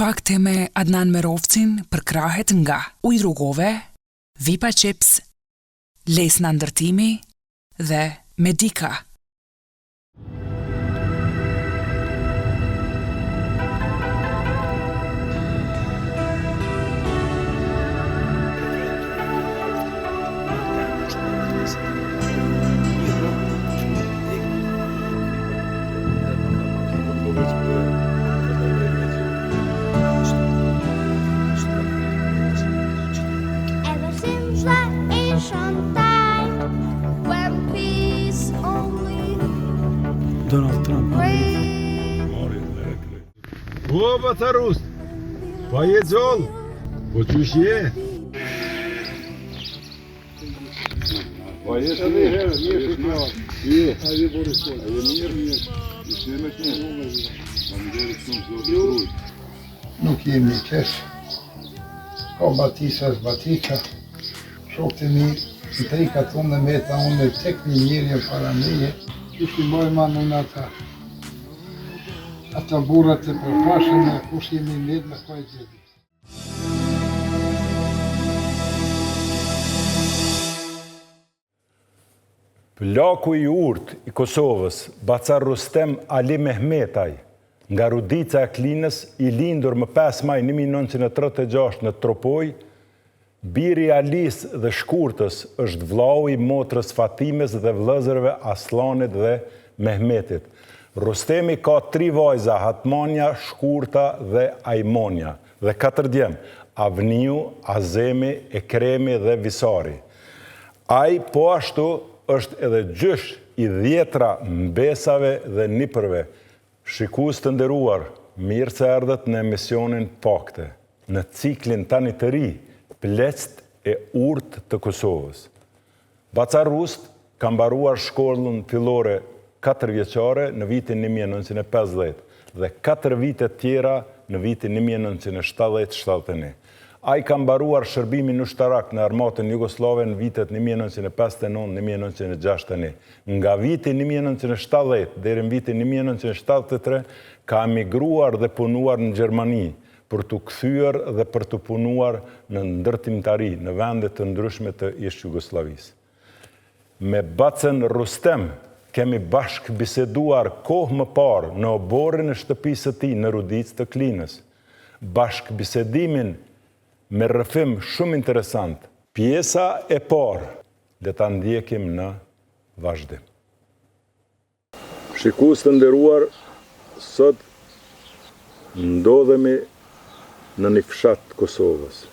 Fakte me Adnan Merovcin përkrahet nga Ujë Rugove, Vipa Chips, Lesna Ndërtimi dhe Medica. Ever since that ancient time when peace only Donald Trump. reigned. O, baca Rust, pa je gjallë, po qysh je? Pa je si je, mirë si kjo. Je. A je burrë po. A je mirë, mirë. I si me të mirë. Faleminderit shumë Zoti të rujt. Nuk jemi keq. Ka batica, s'batica. Shokët e mi, në tri katune meta unë tek një njeri para meje. Qysh i mbaj man unë ata. Ata burrat e përpashëm e kush jemi met me pa i gjeti. Plaku i urtë i Kosovës, Baca Rrustem Ali Mehmetaj, nga Rudica e Klinës, i lindur më 5 maj 1936 në Tropojë, biri i Alisë dhe Shkurtës, është vllau i motrës Fatimes dhe vëllezërve Asllanit dhe Mehmetit. Rrustemi ka tri vajza, Hatmanja, Shkurta dhe Ajmonja, dhe katër djem, Avniu, Azemi, Ekremi dhe Visari. Ai po ashtu është edhe gjysh i dhjetra mbesave dhe nipërve. Shikues të nderuar, mirë se erdhët në emisionin Fakte, në ciklin tani të ri, Pleqtë e urtë të Kosovës. Baca Rust ka mbaruar shkollën fillore katërvjeçare në vitin 1950 dhe katër vite tjera në vitin 1970-71. Ai ka mbaruar shërbimin ushtarak në armatën jugosllave në vitet 1959-1961. Nga viti 1970 deri në vitin 1973 ka emigruar dhe punuar në Gjermani, për t'u kthyer dhe për të punuar në ndërtimtari në vende të ndryshme të ish-Jugosllavisë. Me bacën Rrustem kemi bashkëbiseduar kohë më parë në oborrin e shtëpisë së tij në Rudicë të Klinës. Bashkëbisedimin me rrëfim shumë interesant. Pjesa e parë le ta ndjekim në vazhdim. Shikues të nderuar, sot ndodhemi në një fshat të Kosovës.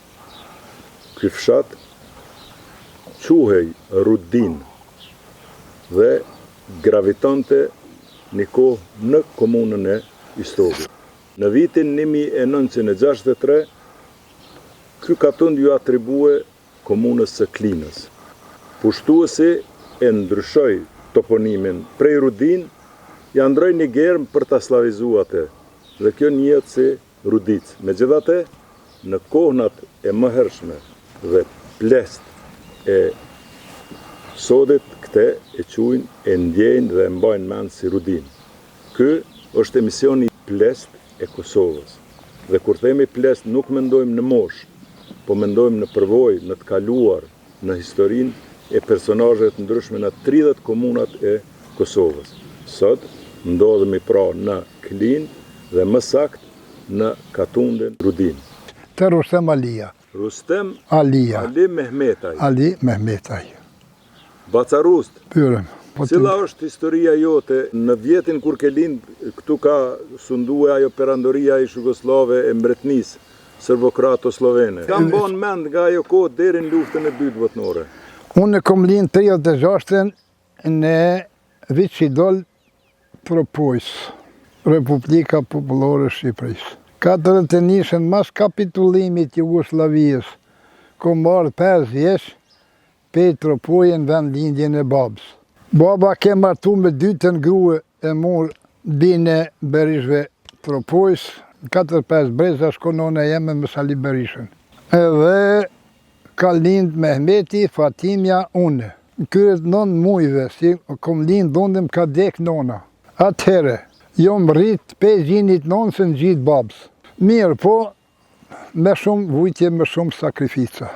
Ky fshat quhej Rudinë dhe gravitonte një kohë në komunën e Istogut. Në vitin 1963, ky katund iu atribue komunës së Klinës. Pushtuesi e ndryshoi toponimin prej Rudinë, ia ndroi një germë për ta sllavizu atë dhe kjo njihet si Rudicë. Megjithatë, në kohnat e mëhershme dhe pleqtë e sodit këtë e quajnë, e ndjejnë dhe e mbajnë mend si Rudinë. Ky është emisioni Pleqtë e Kosovës. Dhe kur themi pleqtë nuk mendojmë në moshë, po mendojmë në përvojë, në të kaluar, në historinë e personazheve të ndryshme në 30 komunat e Kosovës. Sot ndodhemi pra në Klinë dhe më saktë në katundin Rudinë. Te Rustem Alia. Rustem Alia. Ali Mehmetaj. Ali Mehmetaj. Baca Rust. Pyrëm. Po Cila është historia jote në vjetin kur ke lind, këtu ka sundue ajo perandoria ish Jugosllave e mbretnisë sërbokroato-sllovene. Çka mban mend nga ajo kohë deri në luftën e dytë botnore? Unë kom lind 36-ën në Viçidol Tropojës, Republika Popullore e Shqipërisë. 41-shën mas kapitullimit Jugosllavisë, kom ardhë 5 vjeç pej Tropoje në vendlindjen e babës. Baba ke martu me dytën grue e mur bijën e Berishve Tropojës, në 4-5 breza shkon nona jeme me Sali Berishën. Edhe ka lind Mehmeti, Fatimja, unë. Në krye të 9 mujve, si kom lind unë më ka dek nona. Atëhere, jom rrit pej gjinit nonës në gji t'babës. Mirë, po, me shumë vujtje, me shumë sakrifica.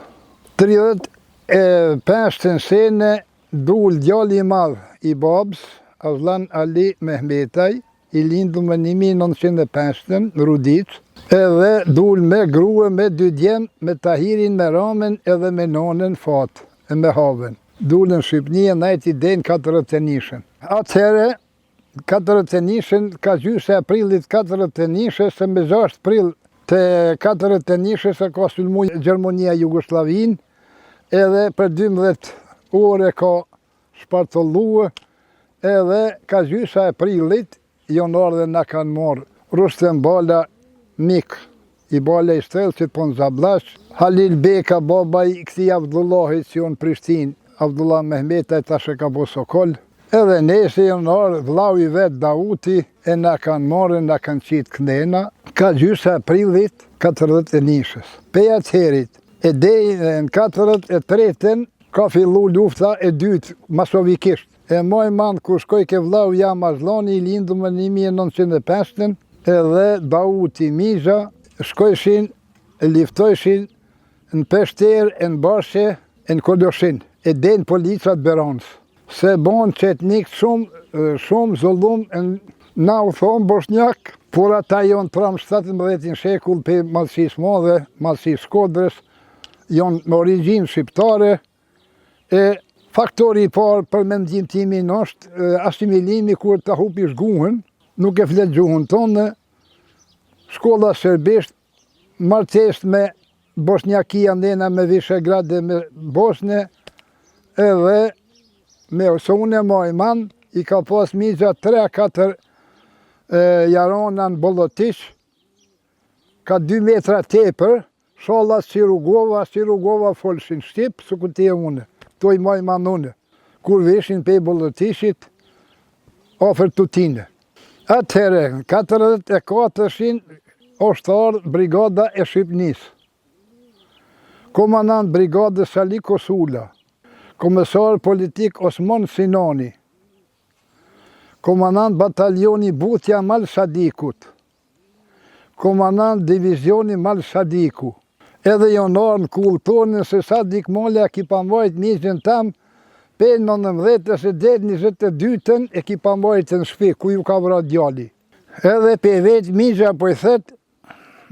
35 sene dul djali i madh i babës, Aslan Ali Mehmetaj, i lindur më 1905 në Rudicë, edhe dul me grue, me dy djem, me Tahirin, me Ramën edhe me nonën Fatë e me Havën. Dulën në Shqipni e najti deri në 41-shën. Atëherë, 41-shën, ka gjysa e prillit 41-shës, se me 6 prill të 41-shës e ka sulmu Gjermania Jugosllavinë, edhe për 12 orë ka shpartallue, edhe ka gjysa e prillit, jonë ardhë na kanë marrë Rustem Bala, mik i Bala i Strelcit, po në Zabllaq, Halil Beka, baba i këtij Avdullahit që jonë Prishtinë, Avdullah Mehmetaj tash e ka bo Sokol, edhe nese jonë ardhë vllau i vet Dauti, e na kanë marrë, na kanë qitë këndena, ka gjysa e prillit 41-shës. Pej atëherit, e deri në 43-ën, ka fillu lufta e dytë masovikisht. E maj mend kur shkoj ke vllau jam Asllani i lindur më 1905-ën, edhe Dauti Mixha, shkojshin, liftojshin në Peshter e në Bashqe e në Koloshin, e deri n'policat Beranës. Se bon çetnik shumë, shumë zullum, na u thonë boshnjak, por ata jonë pram 17. shekull pe Malësisë Madhe, Malësisë Shkodrës, jonë me origjinë shqiptare, E faktori i parë për mendim timin është asimilimi kur ta hupish gjuhën, nuk e flet gjuhën tonë, shkolla serbisht, martesë me Bosnjakia ndena me Vishegrad dhe me Bosne, edhe me se unë e maj man, i ka pas mixha 3-4 jarona në Bollotiq, ka 2 metra tepër, Shalla si Rugova, si Rugova folshin shqip, sikur ti e une. Kto i maj man une. Kur vishin pej Bollotiqit, afër Tutine. Atëherë, në 44-shin, është ardhë brigada e Shqipnisë. Komandant brigadës Sali Kosula, komisar politik Osman Sinani, komandant batalioni Butja Mal Sadikut, Komandant divizioni Mal Sadiku. Edhe jonë ardhë në kullë tonë se Sadik Mala e ki pa mbajt mixhën tam pe 19 e deri 22-ën e ki pa mbajt në shpi ku ju ka vra djali. Edhe pe vet mixha po i thet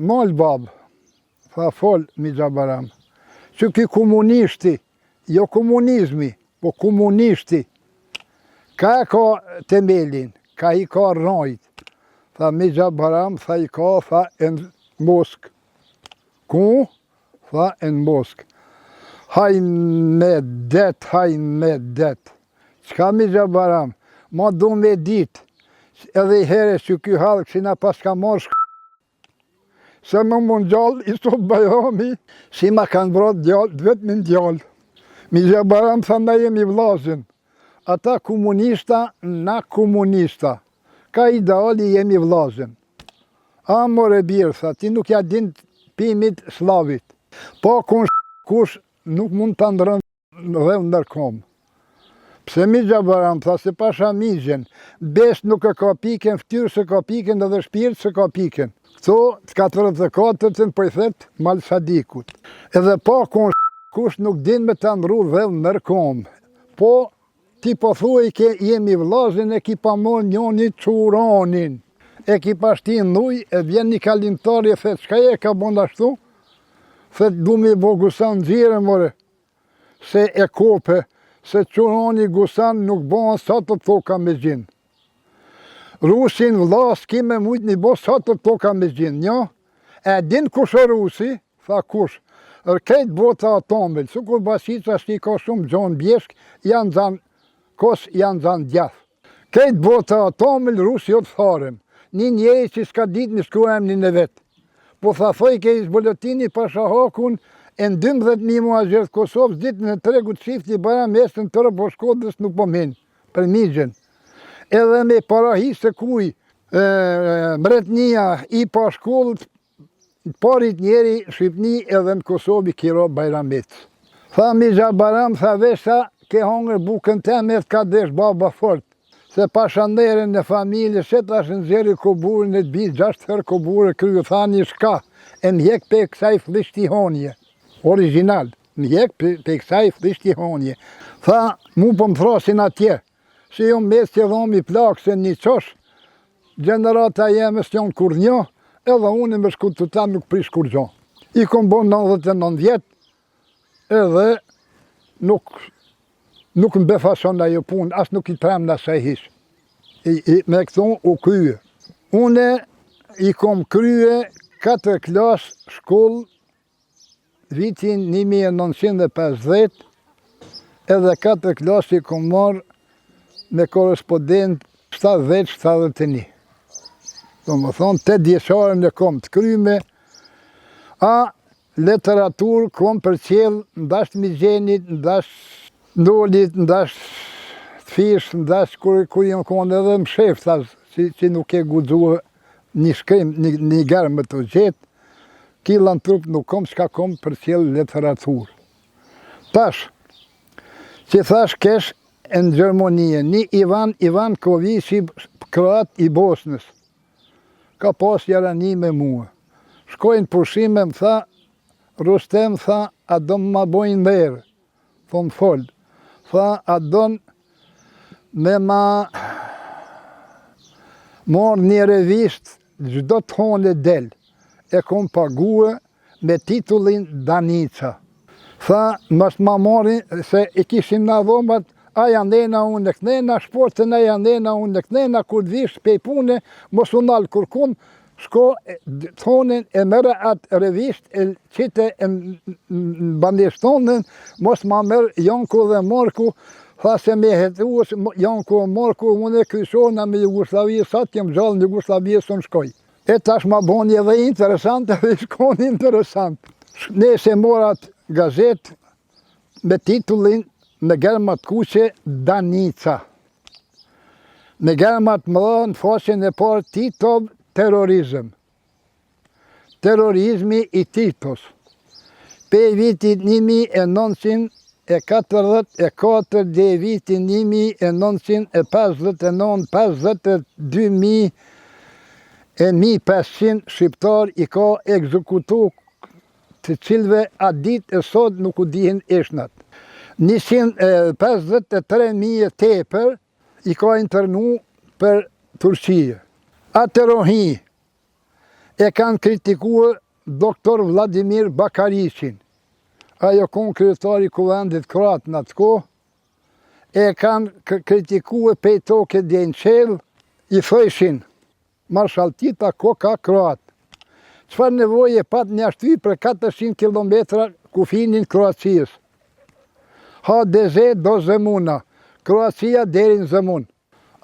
Mal babë, tha fol mixha Baram, që ky komunisti, jo komunizmi, po komunisti, ka e ka temelin, ka i ka rrajt, tha mixha Baram, tha i ka, tha e në Moskë. Ku? Tha e në Moskë. Haj me det, haj me det. Çka mixha Baram, ma du me dit, edhe i here që ky hallk si na paska marrë shk... Se më mund gjallë i sot bajrami, si ma kanë vra djalë, të vetmin djalë. Mixha Baram tha na jemi vllazën, ata komunista, na komunista. Ka ideali jemi vllazën. A more bir, tha, ti nuk ja din pimit sllavit. Po kun kush nuk mund ta ndrron Dheu ndër komë. Pse mixha Baram, tha se pasha mixhën, besë nuk e ka pikën, ftyrë s'e ka pikën edhe shpirt s'e ka pikën. Këto të 44-ën po i thet Mal Sadikut. Edhe pa kun kush nuk din me ta ndrru dheun nër komë. Po ti po thuaj ke jemi vllazën e ki pa marrë njoni quranin. E ki pa shti n'ujë e vjen një kalimtar e thet çka je ka bon ashtu? Thet du me bo gusan nxire more. Se e kope, se qurani gusan nuk bohen sa të toka me gjin. Rusin vlla s'ki me mujt me bo sa të toka me gjin, njo? E din kush o Rusi? Tha kush? Krejt bota atomël, sikur basica s'ki ka shumë gjonë bjeshk, janë zanë kos, janë zanë djath. Krejt bota atomël, Rusi o të tharem. Një njeri që s'ka ditë me shkru emnin e vet. Po tha thojke Izbolotini pasha hakun e në 12.000 muhaxherë të Kosovës ditën e tregut çifti Bajram mesën të rëpo Shkodrës nuk po m'hin për mixhën. Edhe me parahi se kuj mretnia i pa shkollë parit njeri Shqipni edhe në Kosovë i kiro Bajramit. Tha mixha Bajram, tha veç sa ke hongër bukën teme të ka desh baba fort. Se pasha nderin e familjes, se tash nxjerri kuburin e të bi gjashtë herë kubure krye, tha një shka, e më hjek pe kësaj flishtihonje, origjinal, më hjek pe, pe kësaj flishtihonje. Tha, mu po më thrasin atje, se jo mes që dhomi plakë, se një qosh, gjenerata jeme s'jonë kurrnjë, edhe unë me shku të ta nuk prish kurgjo. I kom bo 99 vjetë, edhe nuk Nuk më befason ajo punë, as nuk i tremna asaj hiç. I, i, me këtu u krye. Une i kom krye 4 klasë shkollë vitin 1950 edhe 4 klasë i kom marrë me korrespondencë 70-71. Domethonë, tetëvjeçaren e kom të kryme, a Literaturë kom përcjell n'dash të Migjenit, n'dash Nolit, n'dash të Fishtës, n'dash kur kur jam kon edhe msheftas, që, që nuk e guxu një shkrim, një, një germë të gjetë, killa në trup nuk kom çka kom përcjell literaturë. Tash, që thash kesh e në Gjermonie, një Ivan Ivankoviqi, kroat i Bosnës, Ka pas jarani me mua. Shkoj në pushime më tha, Rustem tha, a do më ma boj nder? Thom fol. Tha, a don me ma marrë një revistë çdo të hone del. E kom pague me titullin Danica. Tha, mos ma marrin, se i kishim na dhomat, ai andena unë kënena, shportën ai andena unë kënena, kur të vish pej pune, mos u nal kurkun, shko të honën e merre atë revisht e qite e në banesë tonën, mos ma merr Janku dhe Marku, tha se me hetu, Janku e Marku, unë e kryqona me Jugosllavi, sa të jem gjallë në Jugosllavi, s'un shkoj. E tash ma boni edhe interesant edhe i shkon interesant. Nese mora atë gazetë me titullin me germa të kuqe Danica. Me germa të mëdha në faqen e parë Titov terrorizëm. Terrorizmi i Titos. Pej vitit 1944 deri vitin 1959, 52 e 1500 shqiptar i ka ekzekutu të cilëve atë ditë e sot nuk u dihen eshtnat. 153.000 e tepër i ka internu për Turqie. Atë rohi e kanë kritikue Doktor Vladimir Bakariqin, ai o kon kryetar i Kuvendit kroat në atë kohë, e kanë kritikue pej toke deri në qiell, i thojshin Marshal Tita koka kroat. Çfarë nevoje pat me ia shty për 400 kilometra kufinin Kroacisë? HDZ do Zemuna, Kroacia deri në Zemun.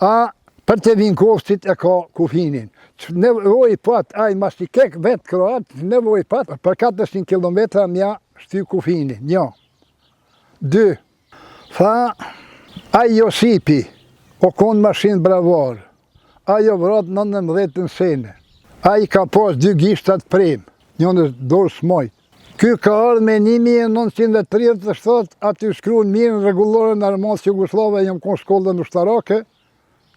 A për te Vinkovcit e ka kufinin. Nevojë pat, ai masi kek vetë kroat, nevojë pat, për 400 km me ia shty kufinin. Një. Dy. Tha, ai Josipi, o konë mashinë bravar, ai o vratë në 19 sene. Ai ka pas dy gishtat premë, njënës dorë s'mojtë. Ky ka ardhë me 1937, aty shkruan mirë në rregulloren e armatës Jugosllave, jam konë shkollën ushtarake,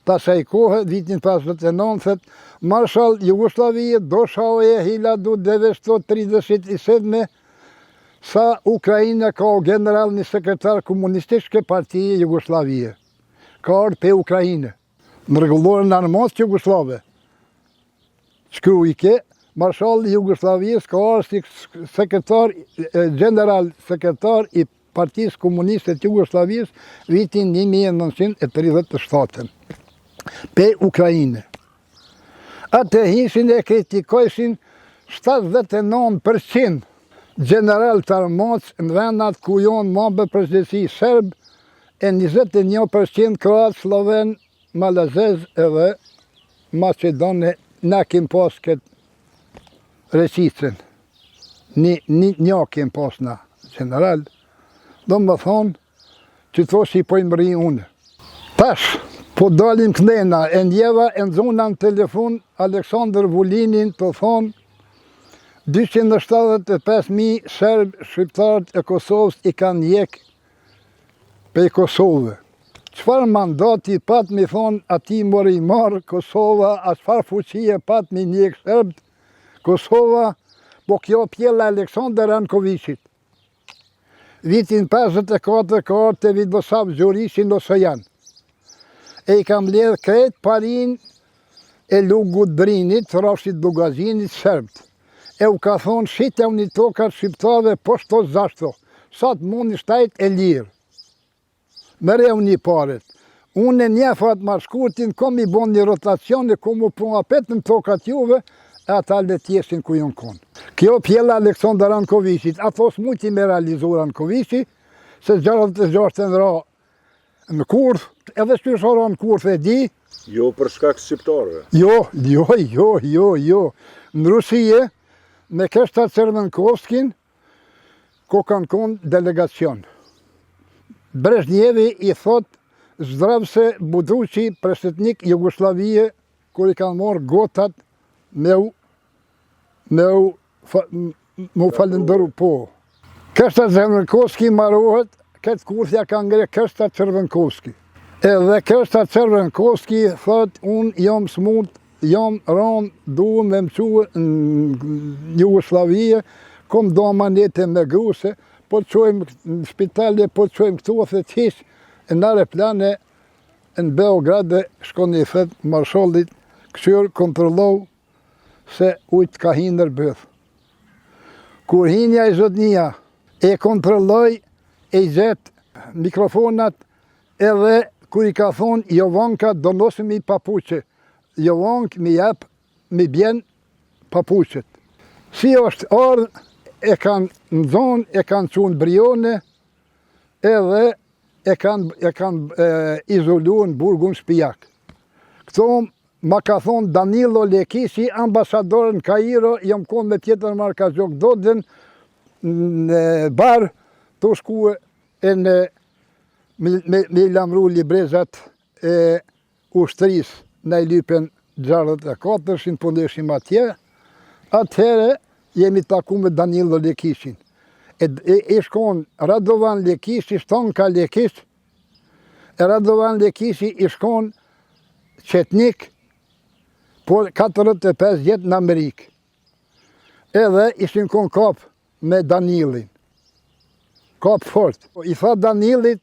të asaj kohe, vitin 59, Marshal Jugosllavije, došao je 1937, sa Ukrajina kao generalni sekretar komunističke partije Jugosllavije. Ka ardhë pe Ukrajine. Në rregulloren e armatës Jugosllave, shkrujke, Marshalli i Jugosllavisë ka ardhur si sekretar, general sekretar i Partisë Komuniste të Jugosllavisë vitin 1937. Pe Ukrajine. Atë hishin e kritikojshin 79% gjeneral të armatës në vendat ku jonë ma me përgjithësi serb e 21% kroat, slloven, malazez edhe maqedone na kem pas këtë Reçicën. Një, një, një kem pas na, gjeneral. Domethonë, që to si po i mrri unë. Tash, po dalim këndena, e ndjeva e nxona në telefon Aleksandr Vulinin të thonë, 275.000 serbë shqiptarët e Kosovës i kanë hjek pej Kosove. Çfarë mandati pat mi thonë atij more i marrë Kosova, a çfarë fuqie pat mi njek serbët Kosova, po kjo pjella Aleksandër Rankoviqit. Vitin 54 ka ardhë te Vidosav Gjuriqi në Osojan. E i ka mbledhë krejt parinë e Lugut Drinit, Rrafshit Dukagjinit, serbët. E u ka thonë shitevni tokat shqiptarëve poshto zashto, sa të mundni shtajt e lirë. Merrevni paret. Unë e njeh Fatmir Shkurtin, kom i bon një rotacion e kom u pru apet në tokat juve, e ata le t'jesin ku jonë konë. Kjo pjella Aleksandër Rankoviqit, ato s'mujti me realizu Rankoviqi, se 66 ra në kurth, edhe qysh ra në kurth e di. Jo për shkak shqiptarëve. Jo, jo, jo, jo, jo. Në Rusie, me Kërsta Cërvenkovskin, Ku kanë konë delegacion. Brezhnjevi i thot zdravse budući predsjednik Jugoslavije kur i kanë marrë gotat me u me u me u falënderu po. Kërsta Cërvenkovski marohet, këtë kurth ja ka ngre Kërsta Cërvenkovski. Edhe Kërsta Cërvenkovski thot unë jam smut Jam ran, du me më çu në Jugosllavie, kom do amanete me gruse, po të çojmë në spitale, po të çojmë këtu, dhe të hiq në aeroplane në Beograd dhe shkon i thet marshallit, këqyr kontrollohu se ujtë ka hi nër bythë. Kur hini ai zotnia, e kontrolloi e i gjet mikrofonat Edhe kur i ka thonë Jovanka donosi mi papuqe, Jovankë mi jep, mi bjen papuqet. Si është ardhë, e kanë nxonë, e kanë çu në Brione, edhe e kanë e kanë izolu në burgun shpijak. Këto ma ka thonë Danilo Lekiqi, ambasador në Kairo, jam konë me Pjetër Markazhok Dodën, në bar, tu shkue e në me, me, me i lamru librezat e ushtrisë në i lypen 64-shin, punëshim atje, atëhere jemi taku me Danilo Lekiqin. E, e, e shkon Radovan Lekiqi, Stanka Lekiq, e Radovan Lekiqi i shkon çetnik, por 45 vjet në Amerikë. Edhe ishin kon kap me Danilin. Kap fort. I tha Danilit,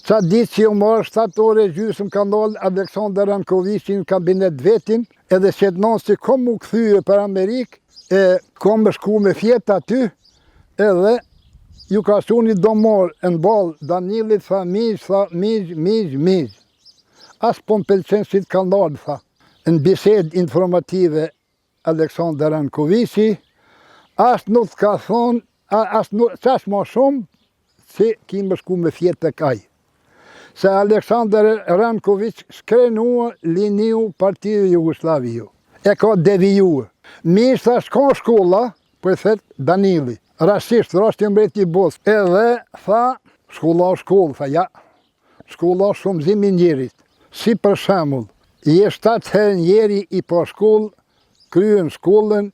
ca ditë që u marrë 7 orë e gjysëm ka nalë Aleksandër Rankoviqi në kabinet vetin, edhe qetnon si kom u kthye për Amerikë, e kom me shku me fjet aty, edhe ju ka çu një domor në ballë Danilit, tha mixhë, tha mixhë, mixhë, mixhë. As po më pëlqen si të ka nalë, tha. Në bisedë informative Aleksandër Rankoviqi, as nuk ka thonë, as nuk, qaq ma shumë, si ki me shku me fjetë tek ai. Se Aleksandër Rankoviq skrenua liniju partiju Jugoslaviju. E ka deviju. Mirë tha shko shkolla, po i thet Danili. Rastisht, rasti mbreti i botës. Edhe tha, shkolla o shkollë, tha ja, Shkolla është shumëzim i njerit. Si për shembull, je 7 herë njeri i pa shkollë, kryen shkollën,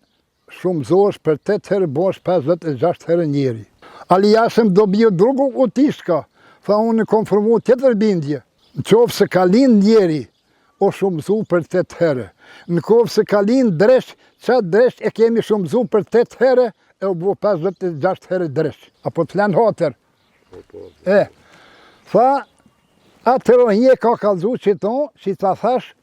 shumëzohesh për 8 herë bëhesh 56 herë njeri. Ali ja sam dobio drugu utiska, tha unë kom formu tjetër bindje. Në qoftë se ka lind njeri, o shumëzu për 8 herë. Në qoftë se ka lind dreq, qatë dreq e kemi shumëzu për 8 herë, e u bo 56 herë dreq. Apo të lanë hatër. Po, po. E, tha, atëherë një ka kallzu që to, si ta thash,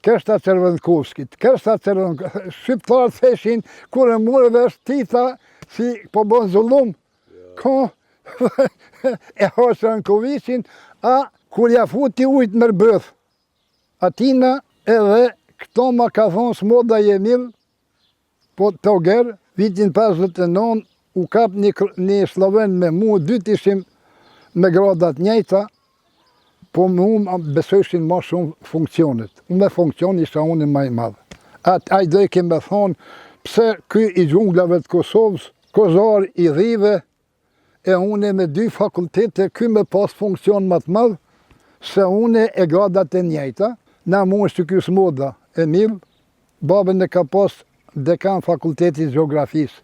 Kërsta Cërvenkovskit, Kërsta Cërvenkovskit, shqiptarët theshin, kur e mure vesh Tita, si po bon zullum, ko, e hoqë Rankoviqin, a kur ja futi ujt nër byth, atina edhe këto ma ka thonë Smoda Jemil, Po Toger, vitin 59, u kap një, një slloven me mu, dytë ishim me gradat njëjta, po me mu besojshin ma shumë funksionet. Unë me funksion isha unë ma i madh. At, ai dojke me thonë, pse ky i xhunglave të Kosovës, kozar i dhive, e une me dy fakultete, ky me pas funksion më të madh, se une e gradat e njëjta, na mu është që ky Smoda, Emil, babën e ka pas dekan fakultetit gjeografisë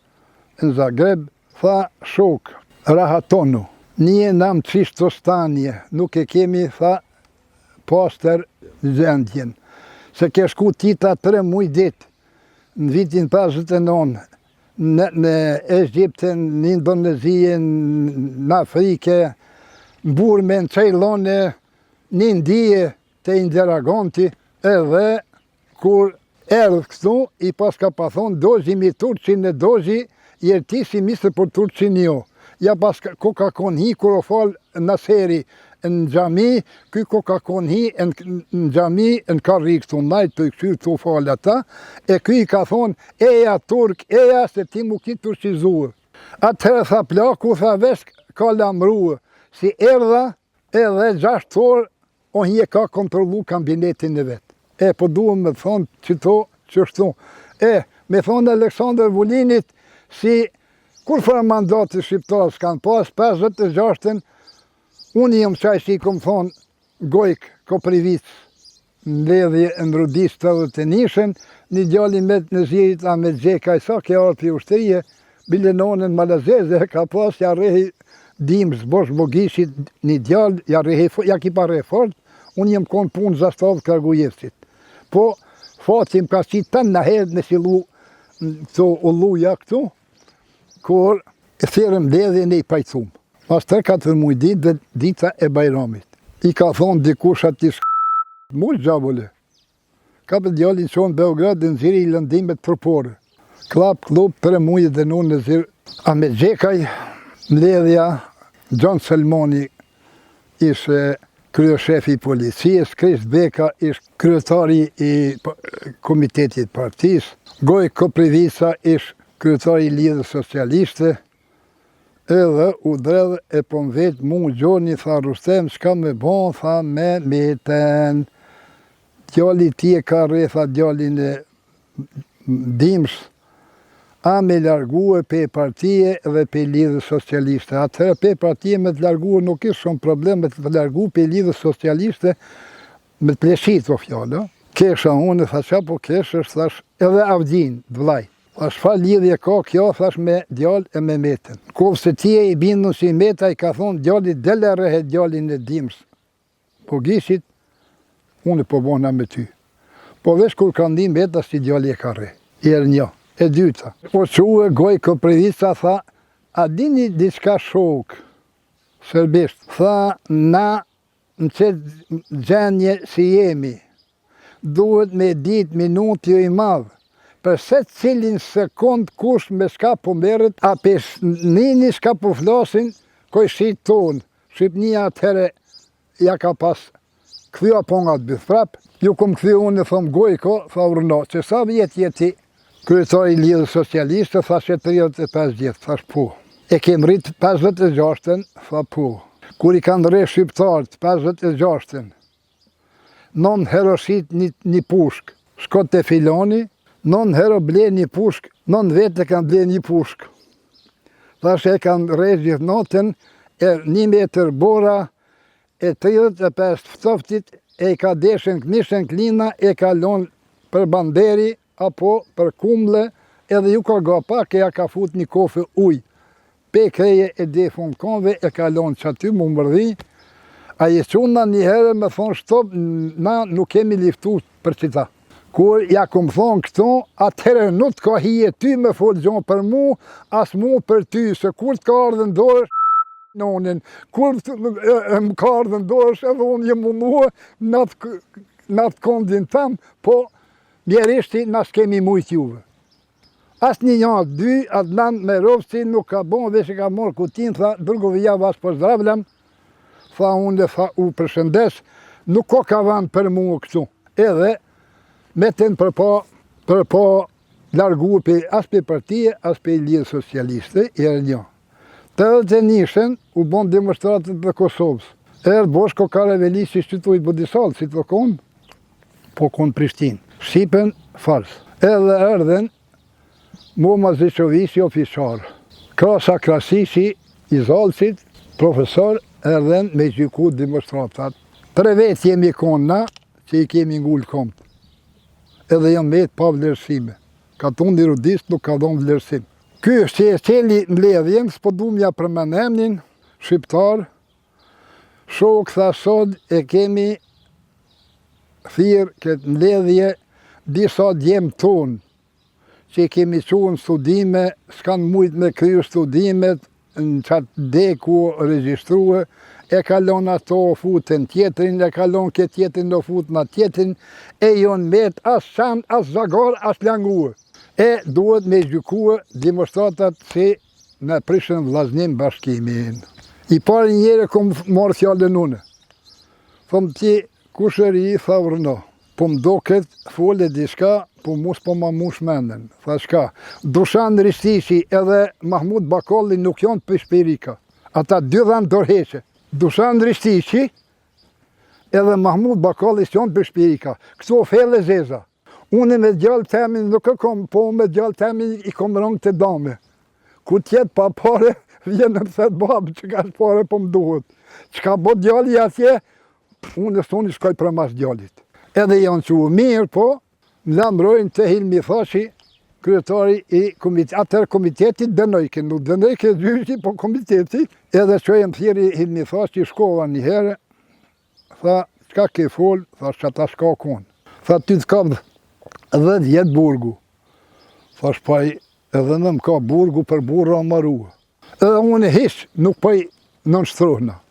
në Zagreb, tha shok, rahatonu, nije nam čisto stanje, nuk e kemi, tha, pastër gjendjen. Se ke shku Tita tre muj ditë në vitin 59 në, në Egjipt, në Indonezi, në Afrike, në Burme, në Cejlon, në Indije, te Indira Gandhi, edhe Kur erdh këtu, i paska pa thonë, dođi mi Turqin e dođi, jer ti si misli për Turqin jo. Ja paska, ko ka kon hi, kur o fal Naseri në xhami, ky ko ka kon hi në xhami, në karri këtu najt, tu i kqyrë tu fal ata, e ky i ka thonë, eja turk, eja, se ti mu ki turqizue. Atëherë tha plaku, tha veç ka lamrue, si erdha, edhe gjashtë orë, O e ka kontrollu kabinetin e vet. E, po duhem me thonë qëto qështu. E, me thonë Aleksandër Vulinit, si kurrfarë mandati shqiptarë s'kanë pas, 56-ën, unë jam qaj që i kom thonë Gojk Koprivicë, mbledhje në Rudicë 81-shën, një djali Met Nezirit Ahmet Gjekaj, sa ke ardhë prej ushtrie, bile nonën malazeze e ka pas, ja rrehi Dimës Bosh Bogishit një djalë, ja rrehi, ja ki pa rreh fort, unë jem konë punë zastavë Kragujevcit. Po, fati më ka qitë të në herë në fillu këto oluja këtu, kur e thirrën mbledhjen e i pajtum. Mas 3-4 muj ditë dhe dita e Bajramit. I ka thonë dikush ati shk... Mu gjabole. Kapë djalin çonë Beograd dhe nxiri lëndimet trupore. Klap, klub, tre muj e dënun Nezir Ahmet Gjekaj, mbledhja, Gjon Selmani ish kryeshefi i policisë, Krisht Beka ish kryetari i komitetit partisë, Gojk Koprivica ish kryetari i Lidhjes Socialiste, Edhe u dredh e po m'vet mu Gjoni tha Rustem çka me bo tha me Meten djali ti e ka rreh tha djalin e Dimës a me largue pe partie dhe pe lidhjes socialiste atëherë pe partie me të largue nuk ish shumë problem me të largu pe lidhjes socialiste me të pleshit o fjalë kesha unë tha ça po keshesh thash edhe Avdin vllai Thash çfarë lidhje ka kjo thash me djalë e me Metën. Koftë se ti je i bindun si Meta i ka thonë djalit del e rrehe djalin e Dimës Bogishit, unë po bona me ty. Po veç kur ka ndi Meta si djali e ka rreh. Herë një. E dyta. Po çue Gojk Koprivica tha a dini diçka shokë serbisht tha na në qëtë gjendje si jemi Duhet me ditë minuti i madh, për secilin sekond kush me çka po merret, a pe nini çka po flasin kojshitë tonë, Shqipnia atëherë ja ka pas kthy apongat byth prap, ju kom kthy unë e thom Gojko, tha urdhno, që sa vjet je ti kryetar i Lidhjes Socialiste, tha që 35 vjet, thash po. E ke mrrit 56-ën, tha po. Kur i kanë rreh shqiptarët 56-ën, Non hero shit një, një pushkë, shko te filoni, non hero ble një pushkë, non vetë kanë ble një pushkë. Thash e kanë rreh gjithë natën, e një metër bora, e 35 ftoftit, e i ka deshën kënishën klina, e ka lonë për banderi, apo për kumle, edhe ju ka ga pak e ja ka fut një kofe ujë. Pe kreje e defun konve e ka lonë qaty mu mërdhi, a je çuna një herë me thonë shtop, na nuk kemi liftu për qita. Kur ja kum thonë këto, atëherë nuk të ka hije ty me folë gjo për mu, as mu për ty, se kur të ka ardhë në dorë, nonin, kur të, më ka ardhë në dorë, edhe unë jem mundue në atë kondin tam, po mjerishti na s'kemi mujtë juve. As një një, dy, Adnan Merovci nuk ka bon, veç e ka marrë kutin, tha, drugovi ja vas pozdravljam, tha unë dhe tha u përshëndes, nuk ka ka vend për mua këtu. Edhe, Metën për pa, për pa largu për, as për partie, as për lidhje socialiste, i erë një. 81-shën u bon demonstratet dhe Kosovës. Erë Boshko Karavelici qëtu i Budisal, si të konë, po konë Prishtinë. Shqipen, fals. Edhe erdhen, Moma Zeqovici, ofiqar. Krasa Krasiqi, i Zalcit, profesor, erdhen me gjyku demonstratat. Tre vetë jemi konë na, që i kemi ngullë komt. Edhe janë vetë pa vlerësime. Katundi Rudis nuk ka dhonë vlerësim. Ky është që e çeli mbledhjen, s'po du m'ja përmend emnin, shqiptar, shok tha sot e kemi thirrë këtë mbledhje disa djem tonë që i kemi çu në studime, s'kanë mujtë me kryu studimet, në qatë degë ku regjistrue, e kalon ato o futën tjetrin, e kalon këtë tjetrin o futën atë tjetrin, e jonë met as qenë, as zagar, as langue. E duhet me gjykue demonstratat si na prishën vllaznim bashkimin. I pari njeri kom marrë fjalën unë. Thom ti, kushëri, tha urdhno. Po më doket, fole diçka, po mu s'po ma mush mendën. Tha çka, Dushan Ristiqi edhe Mahmut Bakolli nuk janë pishpirika. Ata dy dhanë dorëheqje. Dushan Ristiqi edhe Mahmut Bakolli s'janë pishpirika. Këto felle zeza. Unë me djalë temin nuk e kom, po me djalë temin i kom rënë të dame. Ku t'jetë pa pare, vjen e më thet babë që ka pare po më duhet. Çka bo djali atje, Unë e soni shkoj përmas djalit. Edhe janë që u mirë, po, më lamrojnë te Hilmi Thaçi, kryetari i komitetit, atëherë komiteti dënojke, nuk dënojke gjyqi, po komiteti, edhe që e më thirri Hilmi Thaçi, shkova një herë, tha, çka ke fol, tha, që ata shka konë. Tha, ty të kap dhetë vjet burgu. Thash, paj, edhe në më kap burgu për burra marua. Edhe unë hiç nuk po i nënshtrohna.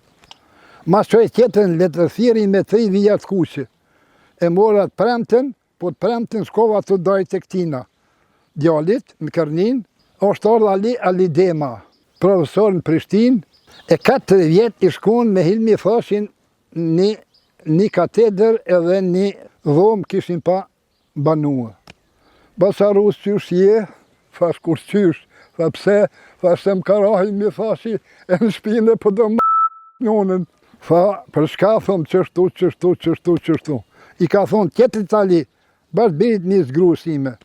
Mas çoi tjetrën letërthirrje me tri vija të kuqe. E mora të premten, po të premten shkova te dajtë e këtina. Djalit, në Kërnin, është ardhë Ali Alidema, profesor në Prishtinë, e 4 vjet ish kon me Hilmi Thaçin një, një katedër edhe një dhomë kishin pa banua. Baca Rus qysh je, thash kur qysh, tha pse, tha se më ka ra Hilmi Thaçi e në shpinë po do më nonën. Tha, për çka, thom, qështu, qështu, qështu, qështu. I ka thonë, tjetrit Ali, bash birit një grus ime.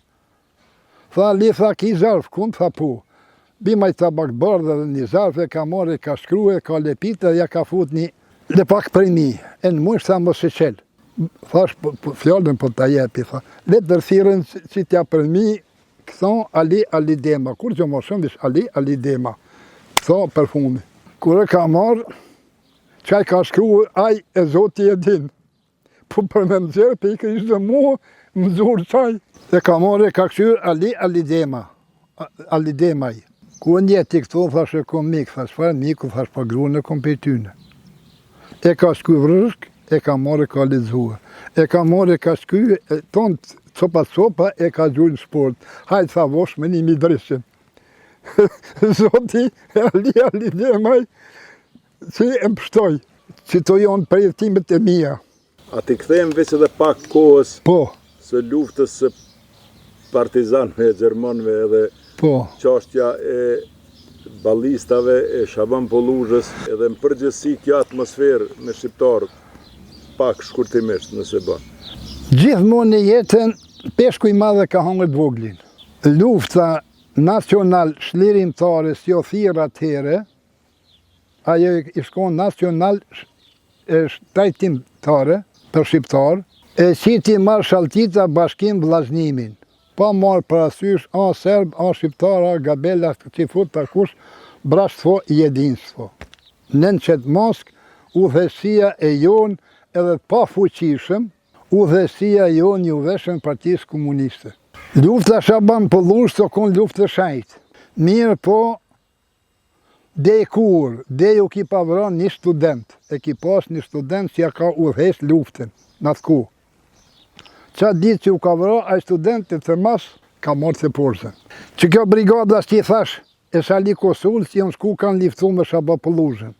Tha Ali, tha, ki zarf, kun, tha po. Bima i tabak bardhë dhe një zarf e ka marrë, e ka shkru, e ka lepit dhe ja ka fut një lepak për mi. E në mujsh, tha, mos e çel. Thash, po, po, fjalën po ta jepi, tha. Letërthirrjen që t'ja për mi, këtho Ali Ali Dema. Kur që më shumë, vish Ali Ali Dema. Këtho përfuni. Kur e ka marrë, çka i ka shkru, aj e zoti e din. Po për me më zërë, pikërisht dhe mu, më zurë qaj. E ka marrë, e ka kqyrë Ali Ali Dema. Ali Demaj. Ku e njeh ti këto, thash e kom mik, thash, çfarë miku, thash, pa gruën e kom prej tyne. E ka shky vrëshk, e ka marrë, e ka lexue. E ka marrë, e ka shky, e tonë copa copa, e ka gjujt në shportë. Hajt, tha, vosh me një midrishën. Zoti, Ali, Ali Demaj, që e më pështoj, që të jonë përjetimet e mija. A t'i kthehem veç edhe pak kohës po. së luftës së partizanëve e gjermanëve edhe po. çashtja e ballistave e Shaban Polluzhës edhe në përgjithësi kjo atmosferë me shqiptarë pak shkurtimisht nëse bën. Gjithmonë në jetën peshku i madh e ka hangër të voglin. Lufta nacional çlirimtare si o thirrë atëherë, Ajo ish kon nacional trajtimtare për shqiptarë, e qiti Marshal Tita bashkim vllaznimin, pa marrë parasysh a serb, a shqiptar, a gabel, a çifut, a kush, bratstvo jedinstvo. Nën qet maskë, udhëheqësia e jonë edhe të pafuqishëm, udhëheqësia jonë ju veshën Partisë Komuniste. Lufta Shaban Polluzhës o kon luftë e shenjtë. Mirëpo, Dej kur, dej u ki pa vra një student, e ki pas një student që ja ka udhëheq luftën, në atë kohë. Qatë ditë që u ka vra, ai student e të mas, ka marrë të porzën. Që kjo brigada që i thash, e Sali Kosulës, janë shku kanë liftu me Shaban Polluzhën.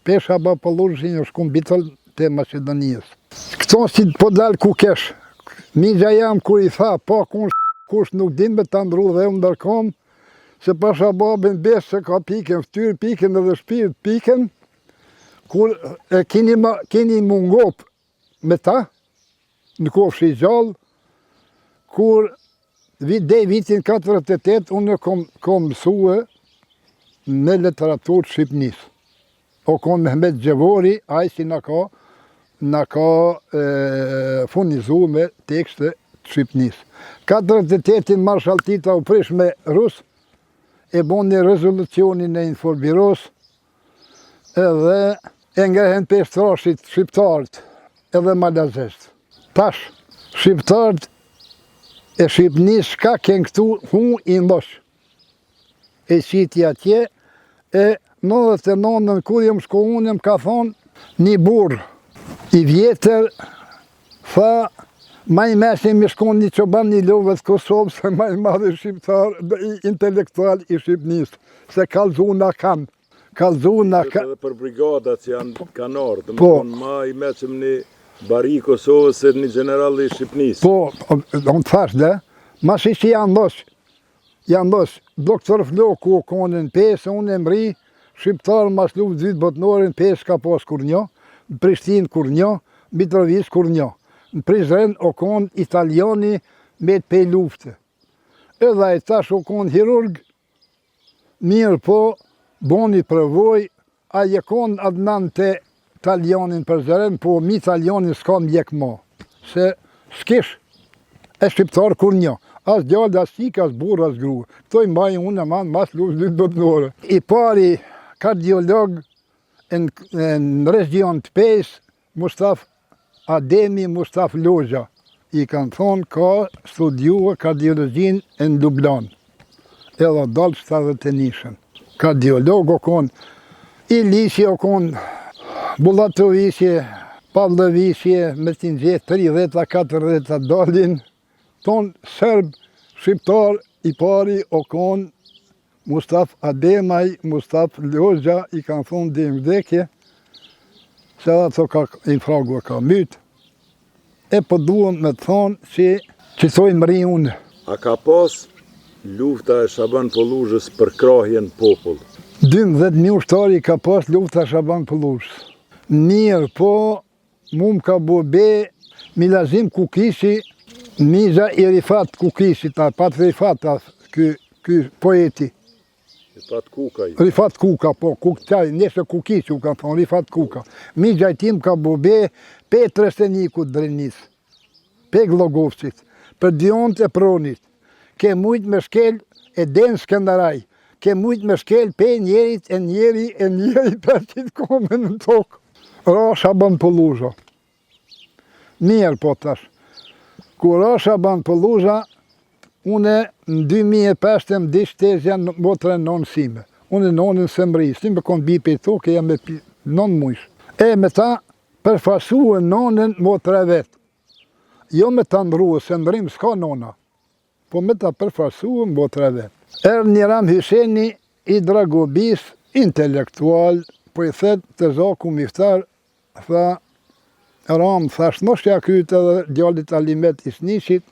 Pe Shaban Polluzhës janë shku në Bitol të Maqedonisë. Këto si po dal ku kesh. Mixha jam kur i tha, pa kun kush nuk din me ta ndru dheun ndër kom, se pasha babën besë se ka pikën, ftyrë pikën edhe shpirt pikën, kur e kini, ma, kini mungop me ta, në kofshi gjallë, kur vit, dej vitin 48, unë kom, kom mësue me literaturë të Shqipnisë. O kon Mehmet Gjevori, ai si na ka, na ka e, furnizu me tekste të Shqipnisë. 48-in Marshal Tita u prish me Rus, e boni rezolucionin e Informbiros, edhe e ngrehen peshtrashit shqiptarët edhe malazezët. Tash, shqiptarët e Shqipnisë shka kenë këtu hu i ndosh. E qiti atje, e 99-ën kur jam shku unë, më ka thonë një burrë i vjetër, tha, ma i meçëm ish konë një çoban i lopëve t'Kosovës, se ma i madhi shqiptar, intelektual i Shqipnisë, se kallzu na kanë. Kallzu na ka... Edhe për brigadat që janë kanë ardhë, po, ma i meçëm një bari i Kosovës se një gjeneral i Shqipnisë. Po, unë të thash dhe, masi që janë ndosh, janë ndosh, doktor Floku u konë në Pejë, unë e mri, shqiptar mas luftës dytë botnore në Pejë s'ka pas kurnjë, në Prishtinë kurnjë, në Mitrovicë kurnjë, në Prizren u konë italiani me të pej lufte. Edhe ai tash u konë hirurg, Mirëpo, boni përvojë, ai e konë Adnan te Taljanin Prizren, po mi Taljanin s'ka mjek mo, se s'kish e shqiptar kurnjë, as djalë, as çikë, as burrë, as grua. Këto i mbaj unë e man mas luftës dytë botnore. I pari kardiolog në region të Pejës, Mustaf Ademi Mustaf Loxha, i kanë thonë ka studiue kardiologjinë në Lublanë, edhe dalë 71-shën. Kardiolog o konë, Iliqi o konë, Bullatoviqi, Pavloviqi, me t'i gjetë 30-a, 40-a dalin, tonë serb, shqiptar, i pari o konë Mustaf Ademaj, Mustaf Loxha i kanë thonë deri në vdekje, se edhe ato ka infragu e ka mytë, e po duhem me të thonë që që thoj më unë. A ka pas lufta e Shaban Polluzhës përkrahje në popull? 12.000 ushtarë i ka pas lufta e Shaban Polluzhës. Mirë, po Mu më ka bo be Milazim Kukiqi, mixha i Rifat Kukiqit, a pat Rifat, a ky, ky poeti. Rifat Kukaj. Rifat Kuka, po, Kukaj, nëse Kukiqi u kanë thonë, Rifat Kuka. Mixha i tij më ka bo be pe Trestenikut Drenicë, pe Gllogovcit, për dy anët e pronit. Ke mujt me shkel e deri n'Skenderaj, ke mujt me shkel pe njerit e njeri e njeri për qitë komën në tokë. Ra Shaban Polluzha. Mirë po tash. Kur ra Shaban Polluzha, une në 2005 më vdiq tezja motra e nonës sime. Une nonën s'e mri, si me konë bi pej toke, jam me nonë mujsh. E me ta përfaqsue nonën motra e vet. Jo me ta ndrrue, se ndrrim s'ka nona, po me ta përfaqsue motra e vet. Erdh një Ramë Hyseni i Dragobisë, intelektual, po i thet tezaku Miftar, tha, Ramë, tha, shnoshja kryt edhe djalit Alimet Isniqit,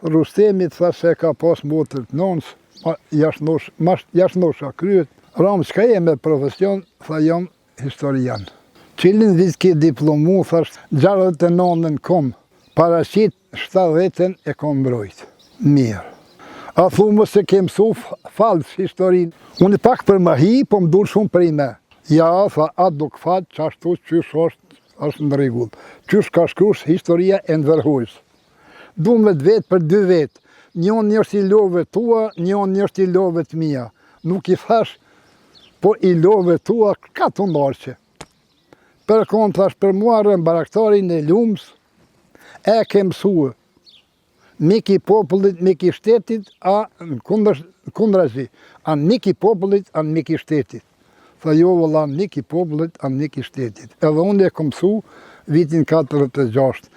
Rustemit, tha se ka pas motër të nonës, ja shnosh, ja shnosha kryt. Ramë, çka je me profesion, tha, jam Historian. Cilin vit ke diplomu, thash, 69-ën kom paraqit, 70-ën e kom mbrojt. Mirë. A thu mos e ke mësu fals historinë? Unë pak për mahi, po më dul shumë për ime. Ja, tha, a duk fat, qashtu qysh është, është në rregull. Qysh ka shkru historia e Enver Hoxhës. Du me të vetë për dy vetë. Njoni është i lopëve tua, njoni është i lopëve të mia. Nuk i thash, po i lopëve tua, ka të ndarë Për konë, thash, për Muharrem Bajraktarin e Lumës, e ke mësue. Mik i popullit, mik i shtetit, a në kundrazi, a mik i popullit, a mik i shtetit. Tha jo vëlla, mik i popullit, a mik i shtetit. Edhe unë e kom mësu vitin 46.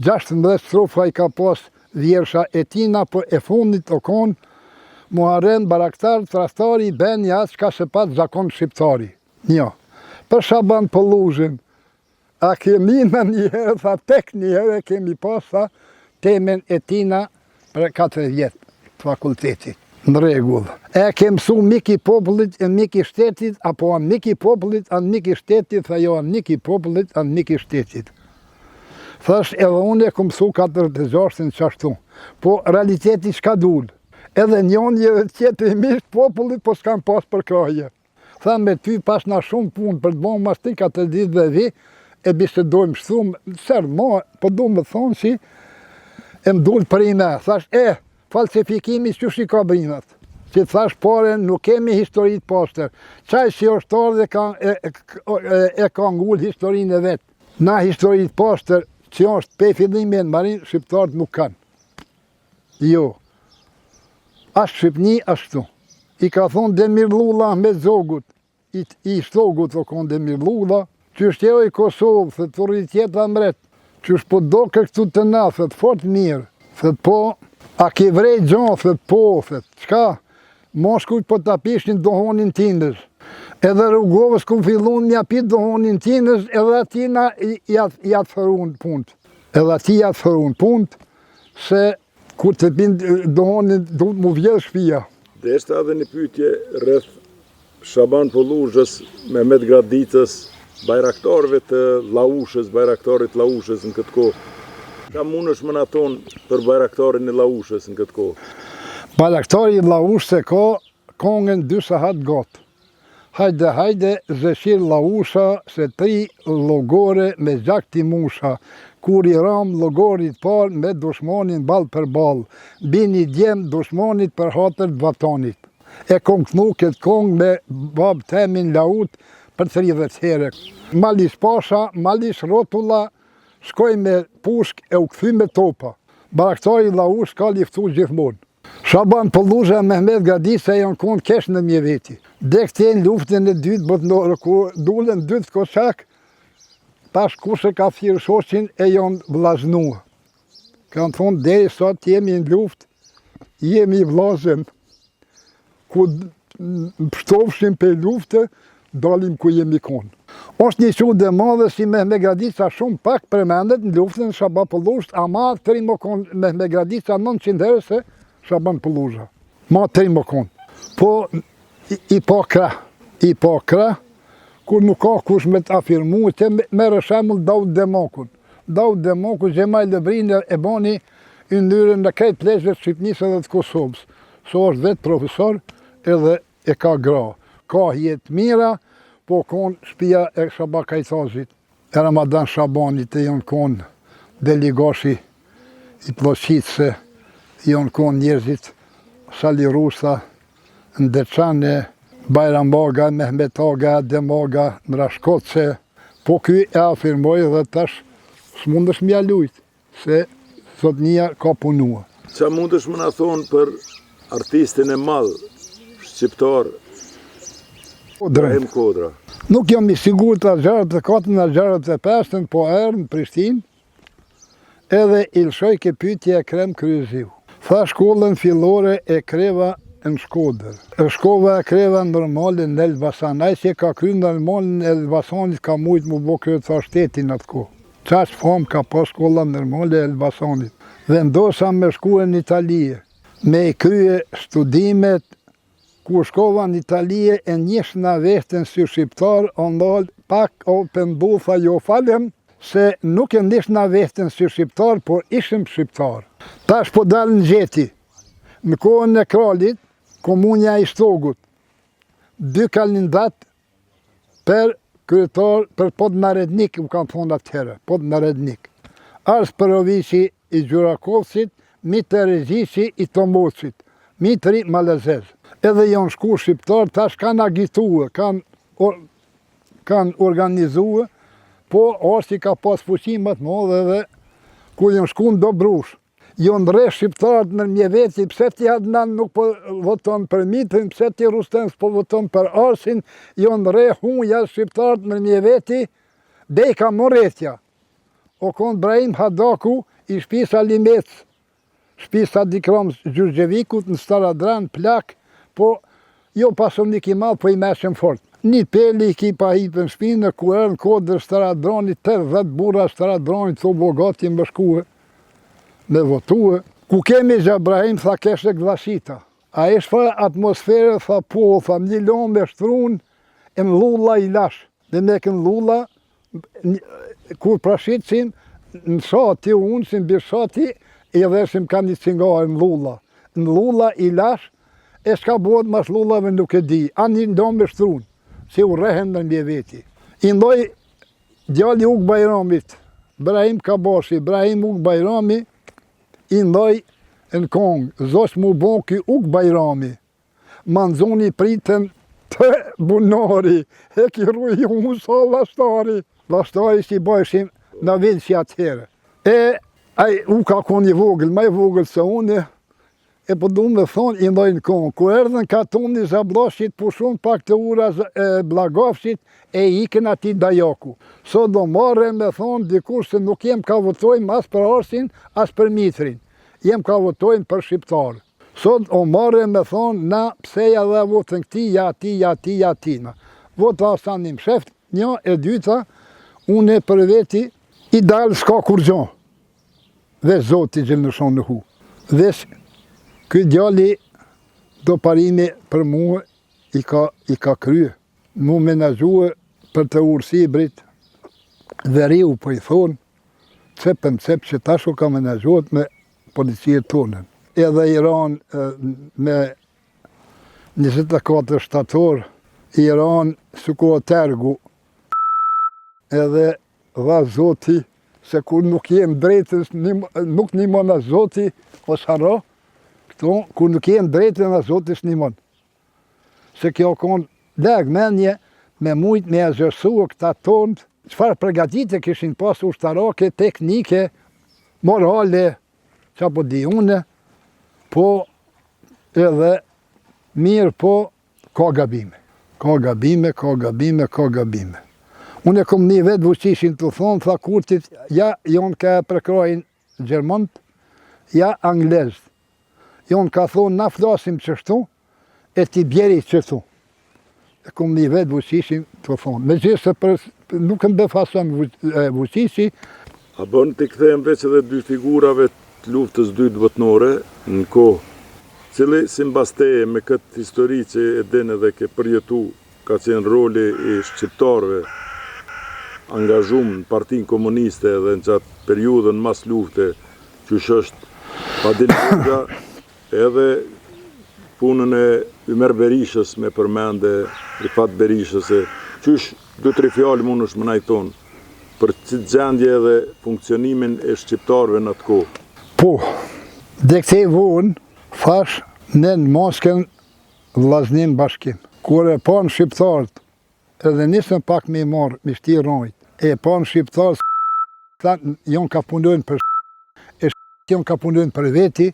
16 strofa i ka pas vjersha e tina, po e fundit o konë, Muharrem Bajraktar, tradhtari, beni atë çka s'e pat zakon shqiptari. Një. Për Shaban Polluzhën, A kemi në njëherë, tha tek njëherë kemi pas, tha, temën e tina për 4 vjet të fakultetit. Në rregull. E ke mësu mik i popullit e mik i shtetit, apo a mik i popullit, a mik i shtetit, tha jo, a mik i popullit, a mik i shtetit. Thash edhe unë e kom mësu 46-ën qashtu. Po realiteti çka dul? Edhe njoni edhe tjetri miq popullit, po s'kan pas përkrahje. Tha me ty pasna shumë punë për të bo mas tri katër ditëve vi e bisedojmë shumë, sërë mo, po du me thonë si e më dul për ime, thash e, falsifikimi qysh i ka brimat, që thash pare nuk kemi histori të pastër, qaj si është ardhë e ka, e, e, e ka ngul historinë e vet, na histori të pastër, që është pe fillimi e në marim, shqiptarët nuk kanë. Jo. As Shqipni, as këtu. I ka thonë Demir Llulla Ahmet Zogut, i, i Istogut o konë Demir Llulla, qysh je oj Kosovë, thot tu rrit jeta mret, qysh po doke këtu te na, thot fort mirë, thot po, a ke vrejt gjo, thot po, thot, çka, Moshkujt po ta pishin duhonin tinëz. Edhe Rugovës kur fillun m'ja pi duhonin tinëz, edhe atina ja therun punt. Edhe atij ja therun punt, se kur të pin duhonin, duhet mu vjedh shpia. Deshta edhe një pyetje rreth Shaban Polluzhës, Mehmet Gradicës, bajraktarëve të Llaushës, bajraktarit të Llaushës në këtë kohë. Çka mundesh me na thonë për bajraktarin e Llaushës në këtë kohë? Bajraktari i Llaushës e ka kongën dy sahat gat. Hajde hajde Zeqir Llausha se tri llogore me gjak t'i musha, kur i ramë llogorit parë me dushmanin ballë për ballë, bini djem dushmanit për hatër të vatanit. E kom knu këtë kongë me babë temin laut për 30 herë. Maliq Pasha, Maliq Rrotulla, shkoi me pushkë e u kthy me topa. Bajraktari i Llaushës ka liftu gjithmonë. Shaban Polluzha e Mehmet Gradica janë konë kesh në mjeveti. Dekte në luftën e dytë botnore, kur dulën dytë koçak, tash kush e ka thirrë shoqin e janë vllaznu. Kanë thonë deri sot jemi në luftë, jemi vllazën. Ku pshtofshim prej lufte, dalim ku jemi konë. Është një çudë e madhe si Mehmet Gradica shumë pak përmendet në luftën Shaban Polluzhës, ama trim o konë Mehmet Gradica 900 herë se Shaban Polluzha. Ma trim o konë. Po i, i pa krah, i pa krah, kur nuk ka kush me të afirmu, të merre shembull Daut Demakun. Daut Demaku, Xhemajl Dobrinja e bani yndyrën në krejt pleqve të Shqipnisë dhe të Kosovës. So është vetë profesor edhe e ka gra. Ka jetë mira, po konë shpia e Shaban Kajtazit, e Ramadan Shabanit e jonë konë Deligashi i Ploqitëse, jonë konë njerëzit Sali Rusta, në Deçan e Bajram Aga, Mehmet Aga, Adem Aga, në Rashkoce, po ky e afirmoi dhe tash s'mundesh m'ja lujt, se zotnia ka punua. Ça mundesh me na thonë për artistin e madh shqiptar Ibrahim Kodra? Nuk jam i sigurt a 64 a 65, po erdh në Prishtinë, Edhe i lëshojke pyetje Ekrem Kryeziu. Tha shkollën fillore e kreva në Shkodër. Shkova e kreva normalen në Elbasan. Ai që ka kry normalen e Elbasanit ka mujt mu bo kryetar shteti në atë kohë. Qaq famë ka pas shkolla normale e Elbasanit. Vendosa me shkue në Italie, me i krye studimet Kur shkova në Italie e njishna vehten si shqiptar o ndal pak o pendu tha jo falem se nuk e njishna vehten si shqiptar por ishim shqiptar. Tash po dal në gjeti. Në kohën e kralit, komunja e Istogut, dy kandidat për kryetar për podnarednik u kanë thonë atëherë, podnarednik. Ars Peroviqi i Gjurakovcit, Mitër Regjiqi i Tomocit, Mitri Malazez. Edhe janë shku shqiptarë, tash kanë agitue, kanë or, kanë organizue, po Arsi ka pas fuqi më të madhe edhe ku janë shku në Dobrush. Jonë rreh shqiptarët nërmje veti, pse ti Adnan nuk po voton për Mitrin, pse ti Rustem s'po voton për Arsin, jonë rreh hunja shqiptarët nërmje veti, dejka moretja. O konë Brahim Hadaku i shpisë Alimec, shpisë Sadikrom Gjurgjevikut në Staradran, plak, po jo pasonik i madh, po i meçëm fort. Një peli i ki pa hipë në shpinë, ku erdh në kodër Staradranit, 80 burra Staradranit, u bo gati me shkue, me votue. Ku kemi xha Brahim, tha keshe gllashita. A ish fa atmosfere, tha po, tha një lomë e shtrun, e në lulla i lash. Dhe me kënë lulla, kur prashitsim, në shati, unë si në shati, i dheshim ka një cingare në lulla. Në lulla i lash, e çka bëhet mas lullave nuk e di. A një ndomë e shtrun, si u rrehen nërmje veti. I ndoj djali Ukë Bajramit, Brahim Kabashi, Brahim Ukë Bajrami, i ndoj në kongë, zosh mu bo ky Ukë Bajrami, Ma nxoni pritën te bunari, e ki rruj unë sa lashtari. Lashtari si bojshim në vilë si atëherë. E ai u ka kon i vogël, ma i vogël se unë, e po du me thonë, i ndojnë konë. Ku erdhën katuni Zabllashit, pushun pak te ura e Blagovcit, e ikën atij dajaku. Sot do marre me thonë, dikur se nuk jem ka votojmë as për Arsin, as për Mitrin. Jem ka votojmë për shqiptarë. Sot o marre me thonë, na pse ja dhe votën këti, ja ati, ja ati, ja ati. Na. Vota asë një msheft, një e dyta, unë e për veti, i dalë s'ka kurgjo. Veç Zoti xhele shanuhu. Veç ky djali do parime për mua i ka, i ka krye. Mu menaxhue për të urë sibrit, veriu po i thonë, cep më cep që tash u ka menaxhuat me policinë tonën. Edhe i ranë me 24 shtator, i ranë suko tergu, edhe Dha Zoti, se kur nuk je në drejtën, nuk nimon as Zoti, mos harro, këto, kur nuk je në drejtën, as Zoti s'nimon. Se kjo konë, larg menje, me mujtë me asgjësua këta tonë, çfarë përgatitje kishin pas ushtarake, teknike, morale, ça po di une, po edhe mirë po Ka gabime. Ka gabime, ka gabime, ka gabime. Unë e kom ni vetë Vuçiqin tu thonë, tha Kurtit, ja jonë ka e përkrahin gjermant, ja anglezët. Jonë ka thonë, na flasim qështu, e ti bjeri qëtu. E kom ni vetë Vuçiqin tu thonë. Megjithëse për, nuk më befason Vuçiqi, A bën t'i kthehem veç edhe dy figurave të luftës dytë botnore në kohë Cili simbas teje me këtë histori që e din edhe ke përjetu ka qenë roli i shqiptarëve angazhum në Partinë Komuniste edhe në qatë periudhën mas lufte qysh është Fadil Hoxha edhe punën e Ymer Berishës me përmende Rifat Berishës e qysh dy tri fjalë mundesh me na i thonë për qit gjendje edhe funksionimin e shqiptarëve në atë kohë. Po, dhe këtej vonë, thash, nën maskën vllaznim bashkim. Kur e panë shqiptarët, edhe nisën pak me i marrë, me shti rrajt, e panë shqiptarët, thanë, jonë ka punojnë për e jonë ka punojnë për veti,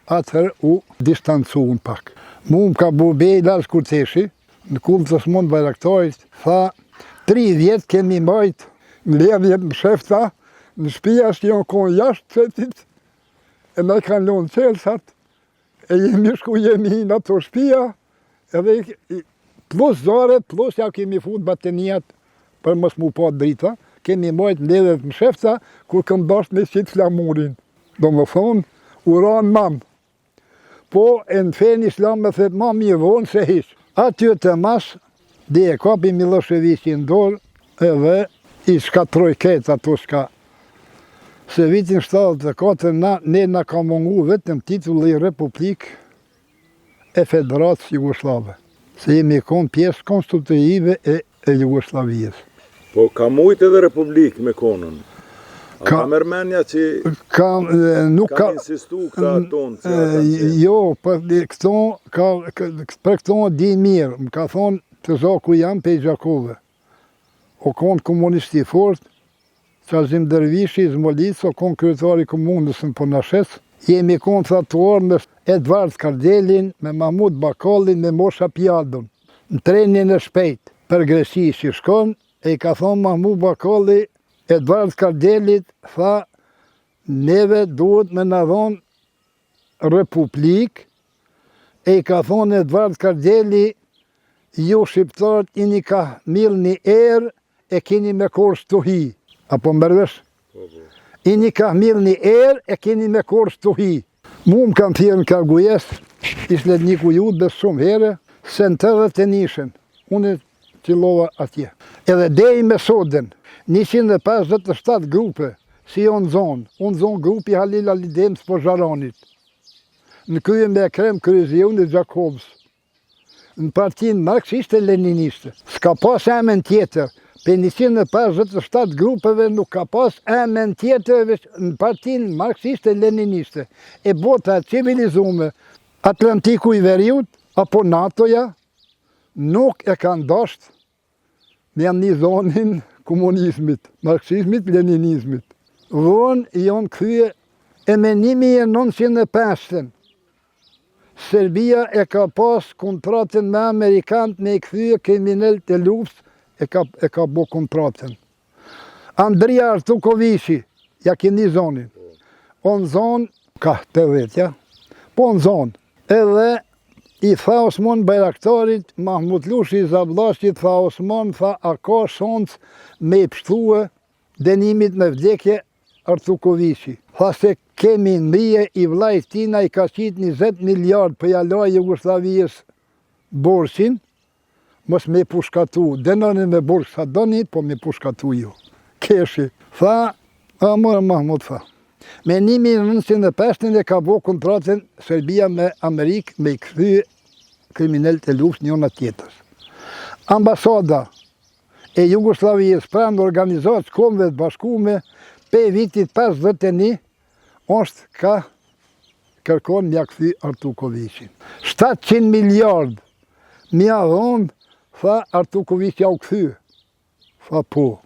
atëherë u distancuan pak. Mu më ka bu be Ilaz Kurteshi, në kullë të Osman Bajraktarit, tha, tri vjet kemi mbajt mbledhje të mshefta, në shpia që jonë konë jashtë qytetit, e na kanë lonë çelsat, e jemi shku jemi hi në ato shpia, edhe plus zare, plus ja kemi fut batenijat për mos mu pa drita, kemi mbajt mbledhje të mshefta, kur kam dasht me qitë flamurin. Domethonë, u ranë mam. Po, e në fenë islame thet ma mirë vonë se hiç. Aty të mas, dhe e kapi Millosheviqi në dorë, edhe i shkatroj krejt ato shka. Se vitin 74 na, ne na ka mungu vetëm titulli Republikë e Federatës Jugosllave, se jemi konë pjesë konstitutive e, e Jugosllavisë. Po ka mujt edhe Republikë me konën. A ka, ta merr menja që ka, nuk ka, insistu këta tonë që ata Jo, për këto, ka, për këto di mirë, më ka thonë tezaku jem pej Gjakove. O konë komunist i fort, Qazim Dervishi, Zmolic, o konë kryetar i komunës në Ponashec, jemi konë tha tu ardhë me Edvard Kardelin, me Mahmut Bakallin, me Mosha Pjadën, në trenin e shpejt, për Greqi që shkon, e i ka thonë Mahmut Bakalli, Edvard Kardelit, tha, neve duhet me na dhonë Republikë, e i ka thonë Edvard Kardeli, ju shqiptarët ini ka millni erë e keni me korr stuhi. A po merr vesh? Po, po. Ini ka millni erë e keni me korr stuhi. Mu më kanë thirrë në Kragujevc, ish letniku i Udbës shumë herë, se në 81-shën, unë fillova atje. Edhe deri me sodën, 157 grupe, si jonë zonë, unë zonë grupi Halil Alidemës Pozharanit, në krye me Ekrem Kryeziun e Gjakovës, në partinë marksiste leniniste. S'ka pas emën tjetër, prej 157 grupeve nuk ka pas emën tjetër veç në partinë marksiste leniniste. E bota e civilizume, Atlantiku i Veriut, apo NATO-ja, nuk e kanë dasht me ja ni zonin komunizmit, marksizmit, leninizmit. Vonë jonë kthye e me 1905-ën. Serbia e ka pas kontratën me Amerikanët me i kthye kriminelët e luftës e ka, e ka bo kontratën. Andrija Artukoviqi, ja keni zonin. O në zonë, ka të vetja, po në zonë. Edhe i tha Osman Bajraktarit, Mahmut Lushi Zabllaqit, tha Osman, tha, a ka shans me i pshtue dënimit me vdekje Artukoviqi. Tha se kemi ndije i vllai tina i ka qitë 20 miliard për ja la Jugosllavisë borxhin, mos me pushkatu, dënoni me burg sa doni, po me pushkatu ju. Keshi, tha, a more Mahmut, tha. Me 1905 e ka bo kontratën Serbia me Amerikë me i kthy kriminelët e luftës njëna tjetër. Ambasada e Jugosllavisë pranë organizatës Kombeve të Bashkume pe vitit 51 është ka kërkon m'ja kthy Artukoviqin. 700 miliard m'ja dhonë, tha Artukoviq ja u kthy. Tha po.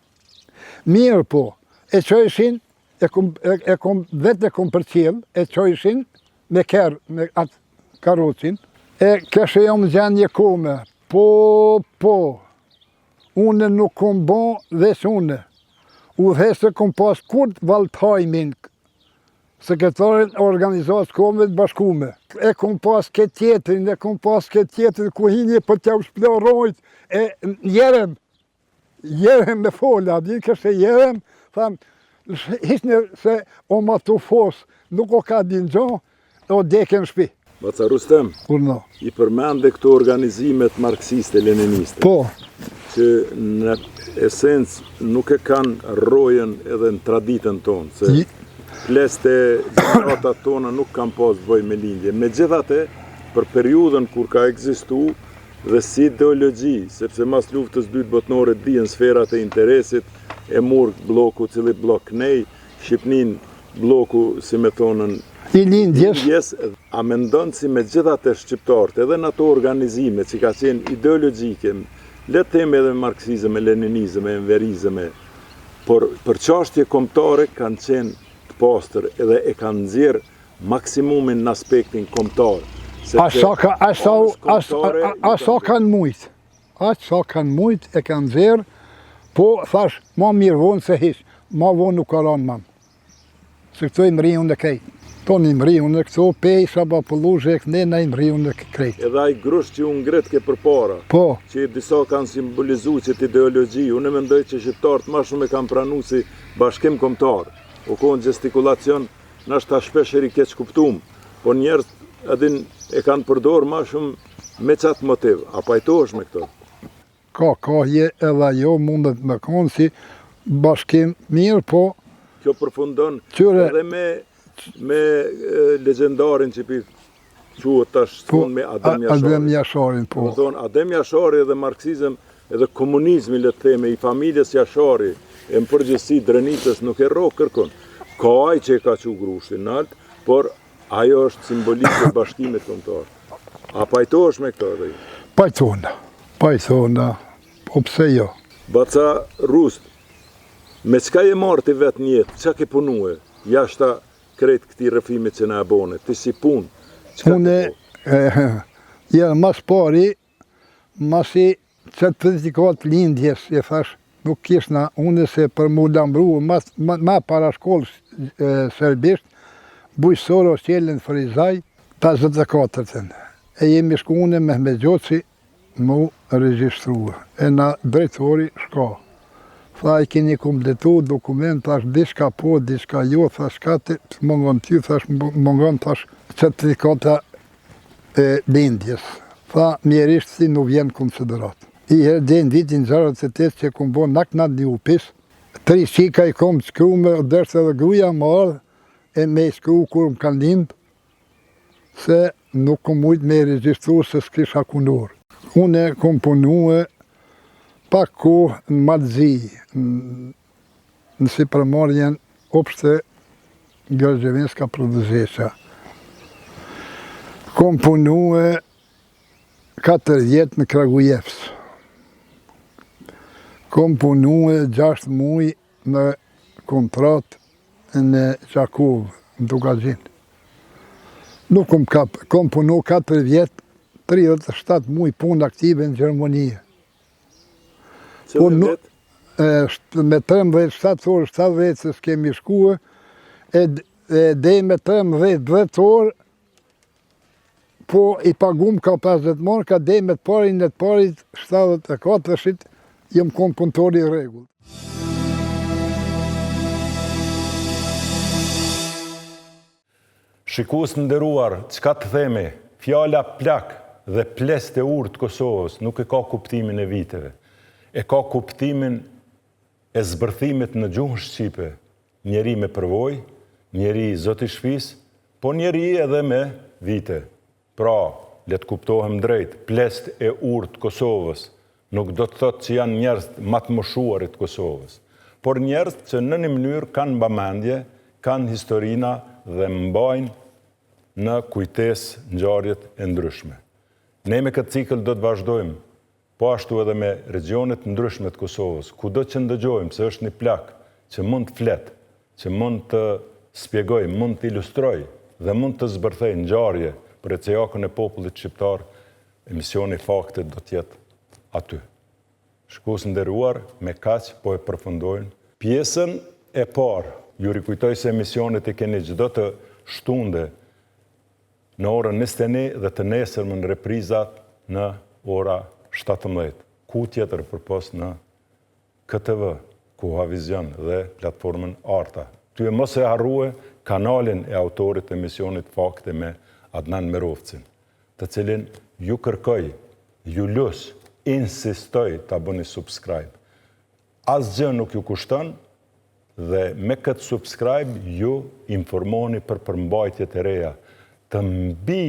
Mirë po, e çojshin, e kom, e, e kom, vetë e kom përcjell, e çojshin me kerr, me atë karrocin, e keshe jom gjendje kome, po, po, unë nuk kom bo, veç unë. Udhëheqës kom pas Kurt Waldheimin, sekretarin e organizatës Kombeve të Bashkume. E kom pas këtë tjetrin, e kom pas këtë tjetrin, ku hinje për t'ja u shplo rrojt, e njerem, jerem me fola, di kështë jerem, thamë, hisne se o ma të fos, nuk o ka din gjo, o deke në shpi. Baca Rustem, Kurno. i përmende këto organizimet marksiste, leniniste, Po, që në esencë nuk e kanë rrojën edhe në traditën tonë, se I- pleqtë e gjeneratat tona nuk kanë pas të bëjë me lindje. Megjithatë, për periudhën kur ka ekzistu dhe si ideologji, sepse mas luftës dytë botnore dihen sferat e interesit, e mur blloku, cili bllok knej, Shqipnin blloku, si me thonën, i lindjes, lindjes, a mendon si megjithatë shqiptarët edhe në ato organizime që ka qenë ideologjike, le të themi edhe marksizëm, e leninizëm, e enverizëm, e, por për çështje kombëtare kanë qenë të pastër edhe e kanë nxjerr maksimumin në aspektin kombëtar. A sa ka, a sa, anës a, a, kombëtare a, a ju sa kanë kanë mujt, a sa kanë mujt e kanë nxjerr, po thash, ma mirë vonë se hiq, ma vonë nuk ka ranë mam. Se këto i mri unë e krejt. Tonë i mri unë e këto, pej, Shaba Pëlluzhë, e këne i mri unë e krejt. Edhe ai grusht që u ngrit ke përpara, Po, që disa kanë simbolizu që ideologji, unë mendoj që shqiptarët ma shumë e kanë pranu si bashkim kombëtar. U konë gestikulacion, nashta shpesh i keq kuptum, por njerëz edhin e kanë përdor ma shumë me qatë motiv. A pajtohesh me këto? ka kahje edhe ajo mundet me konë si bashkim mirë, po Kjo përfundon Qyre- edhe me me e, legjendarin që pi quhet tash po, thonë me Adem Jasharin. Adem Jasharin, po. Do thonë Adem Jashari edhe marksizëm edhe komunizmi le të themi i familjes Jashari e në përgjithësi Drenicës nuk e rrok kërkon. Ka ai që e ka çu grushtin nalt, por ajo është simbolikë e bashkimit kombëtar. A pajtohesh me këto edhe ju? Pajtona, pajtona, po pse jo? Baca Rust, me çka je marrë ti vetë në jetë? Çka ke punue? Jashta krejt këtij rrëfimit që na e bone, ti si punë, çka ke Une, bo? e, ja, mas pari, masi certifikat lindjes, e thash, nuk kishna, une se për mu lambru, ma, ma, ma para shkollës e, serbisht, bujqësore o qelën Ferizaj, 54-ën. E jemi shku une me Mehmet Gjoci, mu regjistrua. E na drejtori shko. Tha i keni kompletu dokument, thash diçka po, diçka jo, thash ka të të mungon ty, thash mungon, thash certifikata e lindjes. Tha, mjerisht si nuk vjen konsiderat. I herë dhe në vitin 08 që kum bo naknad një upis, tri qika i kom të shkrume, dërse edhe gruja më ardhë, e me i shkru kur më kanë lindë, se nuk kom mujt me i regjistru se s'kisha kunor. Unë kom punue pak kohë në Malzi, në, në sipërmarrjen Opšte Građevinska preduzeća. Kom punue 4 vjet në Kragujevc. Kom punue 6 muj në kontrat. në Gjakovë, në Dukagjin. Nuk kom kap, kom punu 4 vjet, 37 muj punë aktive në Gjermani. Po nuk, me 13 shtator 70 se s'kemi shkue, e, e dej me 13 dhjetor, po i pagum ka 50 marka, dej me të parin e të parit 74-shit, jom konë punëtor i rregullt. Shikues të nderuar, çka të themi, fjala plak dhe pleqtë e urtë të Kosovës nuk e ka kuptimin e viteve. E ka kuptimin e zbërthimit në gjuhën shqipe, njeri me përvojë, njeri zot i shpisë, po njeri edhe me vite. Pra, le të kuptohem drejt, pleqtë e urtë të Kosovës nuk do të thotë që janë njerëz ma të moshuarit të Kosovës, por njerëz që në një mënyrë kanë mbamendje, kanë historina dhe mbajnë në kujtesë ngjarjet e ndryshme. Ne me këtë cikël do të vazhdojmë Po ashtu edhe me regjione të ndryshme të Kosovës, kudo që ndëgjojmë se është një plak që mund të flet, që mund të spjegojë, mund të ilustrojë dhe mund të zbërthejë ngjarje për ecejakun e popullit shqiptar, emisioni Fakte do të jetë aty. Shikues të nderuar, me kaq po e përfundojmë pjesën e parë. Ju rikujtoj se emisionet i keni çdo të shtunde në orën 21 dhe të nesërmen reprizat në ora 17. Ku tjetër përpos në KTV, Kohavision dhe platformën Arta. Ty e mos e harrue kanalin e autorit të emisionit Fakte me Adnan Merovcin, të cilin ju kërkoj, ju lus, insistoj ta bëni subscribe. Asgjë nuk ju kushton dhe me këtë subscribe ju informoheni për përmbajtjet e reja të mbi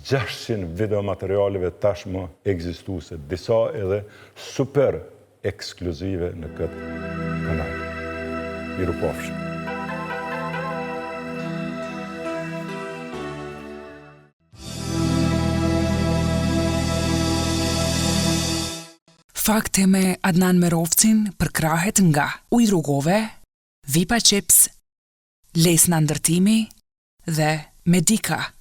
600 videomaterialeve tashmë ekzistuese, disa edhe super ekskluzive në këtë kanal. Mirupafshim. Fakte me Adnan Merovcin përkrahet nga Ujë Rugove, Vipa Chips, Lesna Ndërtimi dhe Medica.